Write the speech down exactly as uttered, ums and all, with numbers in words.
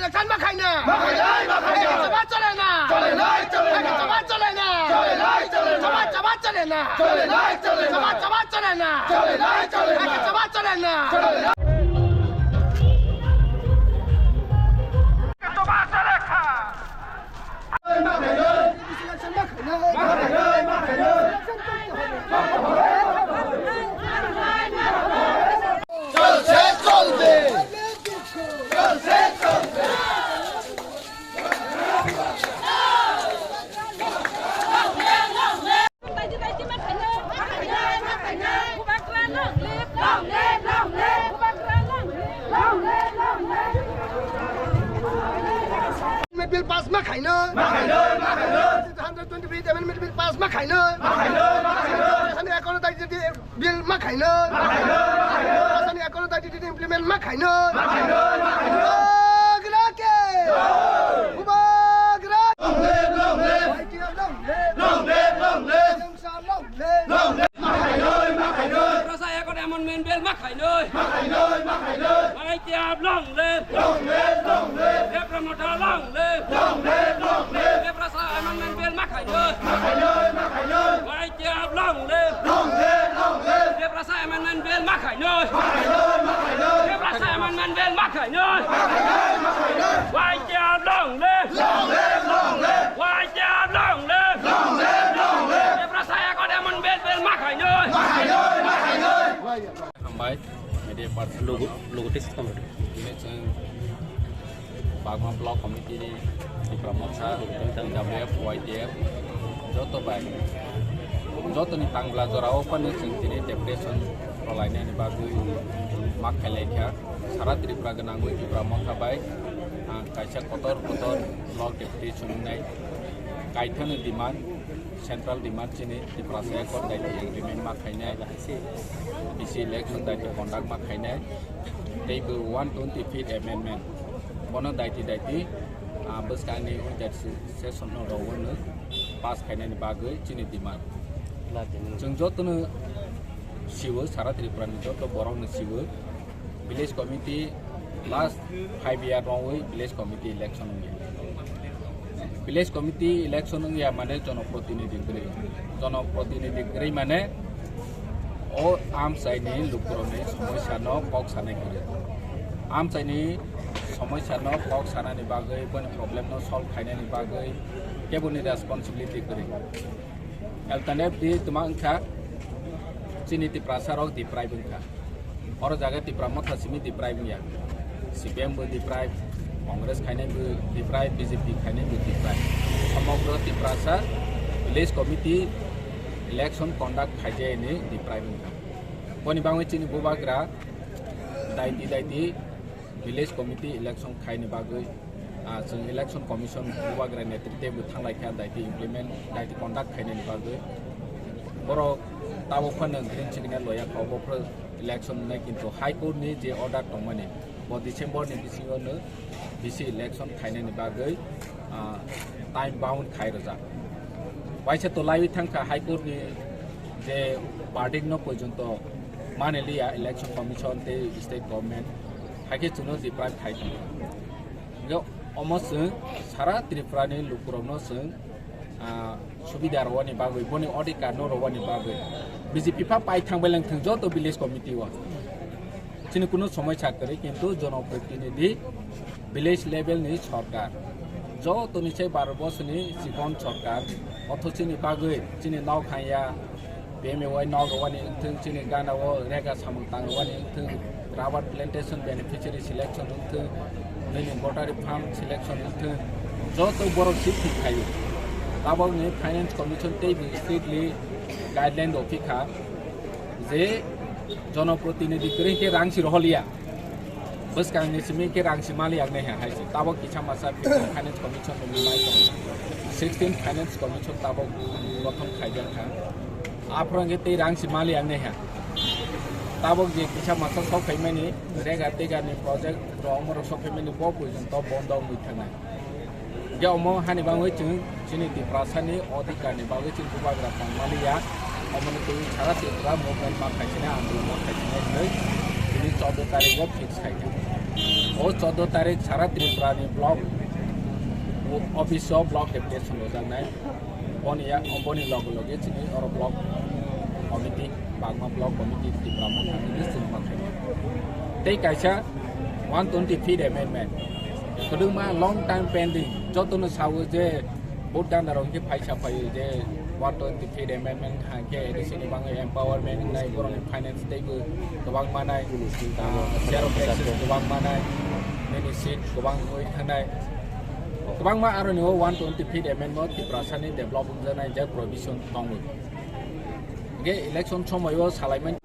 Election ma khaina. Ma khainai, ma khainai. Chaba chole na. Chole nai, chole na. Chaba chole na. Chole nai, chole na. Chaba chole na. Chole nai, chole na. Chaba chaba chole na. Chole nai, chole na. Chaba chole na. Chole nai. Chaba chole na. Amendment bill pass ma khainai. Ma khainai, ma khainai. Hundred twenty-fifth amendment bill pass ma khainai. Ma khainai, ma khainai. Asani econo daitidi bill ma khainai. Ma khainai, ma khainai. Asani econo daitidi implement ma khainai. Ma khainai, ma khainai. Bubagra ke. Bubagra. Long live, long live. Y T F long live. Long live, long live. Long live, long live. Tiprasa Accord Amendment Bill ma khainai. Ma khainai, ma khainai. Y T F long live. Long live, long live. Debra Motha long live. Long live, long live. Tiprasa Amendment Bill ma khainai. Ma khainai, ma khainai. Y T F long live. Long live, long live. Tiprasa Amendment Bill ma khainai. Ma khainai, ma khainai. Tiprasa Amendment Bill ma khainai. Ma khainai, ma khainai. Y T F long live. Long live, long live. Y T F long live. Long live, long live. Tiprasa Accord Amendment Bill ma khainai. Ma khainai, ma khainai. Hambai, media person. Logo, logo test kamar. Ini chwng Bagma Block Committee ni Tipra Motha, T W F, Y T F, joto bai, joto ni tangla jora o phano chwng tini deputation rwlainani bagwi ma khailai kha. Sara Tripura gwnangwi Tipra Motha bai, ah, kaisa kotor kotor block deputation wngnai kaithano demand. Central demand chini Tiprasa Accord daiti implement ma khainai, B C election daiti conduct ma khainai, tei bo one twenty fifth amendment bono daiti daiti, ah, bwskangni winter se-, session no rwui pass khainani bagwi chini demand. Chwng jotono siwo, sara Tripura ni joto borok no siwo, Village committee last five year rwngwi village committee election wngya. Village committee election wngya mane jonoprotinidhi kwrwi. Jonoprotinidhi kwrwi mane o amchaini lukurokni somosya no kok sanai kwrwi. Amchaini somosya no kok sanani bagwi, boni problem no solve khainani bagwi keboni responsibility kwrwi. L T N F di tuma wngkha, chini Tiprasa rok deprive wngkha. Oro jaga Tipra Motha simi deprive wngya. C P M bo deprive, Congress khainai bo deprive, B J P khainai bo deprive. Somogro Tiprasa village committee election conduct khaijayani deprive wngkha. Boni bagwi chini bubagra daiti daiti village committee election khaini bagwi, ah, chwng election commission bubagra netritwe bo thanglai kha, daiti implement, daiti conduct khainani bagwi. Borok tabuk phano green signal loya kha, obo phano election wngnai, kintu High Court ni je order tongmani, bo December ni bisingo no B C election khainani bagwi, ah, time bound khai rwjak. Waisa to laiwi thangkha High Court ni je verdict no porjonto mani liya election commission tei state government, hai khe chwngno deprive khai tongo. Hingkhe omo chwng sara Tripura ni lukurokno chwng, ah, subida rwani bagwi, boni odhikar no rwani bagwi B J P pha pai thang beleng thwng joto village committee o. Chini kunu somosya kwrwi, kintu jonoprotinidhi village level ni sorkar, jotoni sai baro bosoni chikon sorkar, otho chini bagwi chini nok hanya, P M A Y nok rwani wngthwng, chini gana o rega samung tang rwani wngthwng, rubber plantation beneficiary selection wngthwng, nini bottery farm selection wngthwng, joto borok si thik khaio. Tabokni finance commission tei bo strictly guideline rw phi kha je jonoprotinidhi kwrwi khe rang si roholiya. Bwskangni simi khe rang si mali ang naiha hai se. Tabok kisa masa finance commission ni mai tongo. Sixteen finance commission tabok gothon khaijak kha. Aphuru hwnkhe tei rang si mali ang naiha. Tabok je kisa masa sok phaimani rega tega ni project rok omorok sok phaimani bo porjonto bondo wngwi thangnai. Hingke omo hani bagwi chwng chini Tiprasani odhikarni bagwi chwng bubagra tongmaliya, omoni twi sara Tripura movement ma khaisinai, andolon ma khaisinai hinwi tini choudo tarikgo fix khaikha. O choudo tarik sara Tripura ni block office o block deputation rojaknai. Boni ya, boni loge loge chini oro block committee, Bagma block committee Tipra Motha ni chini makhai. Tei kaisa one twenty fifth amendment. Kwdwma long time pending. Jotono sawo je vote ganda rok hwnkhe phaisa phaio je one twenty fifth amendment hwnkhe A D C ni bagwi empowerment wngnai, borokni finance teibo kwbang manai, ah, share of taxes kwbang manai, nini seat kwbang wngwi thangnai. Kwbangma aroni o one twenty fifth amendment o Tiprasa ni develop wngjaknai je provision tongo. Hwnkhe election somoio salaimani.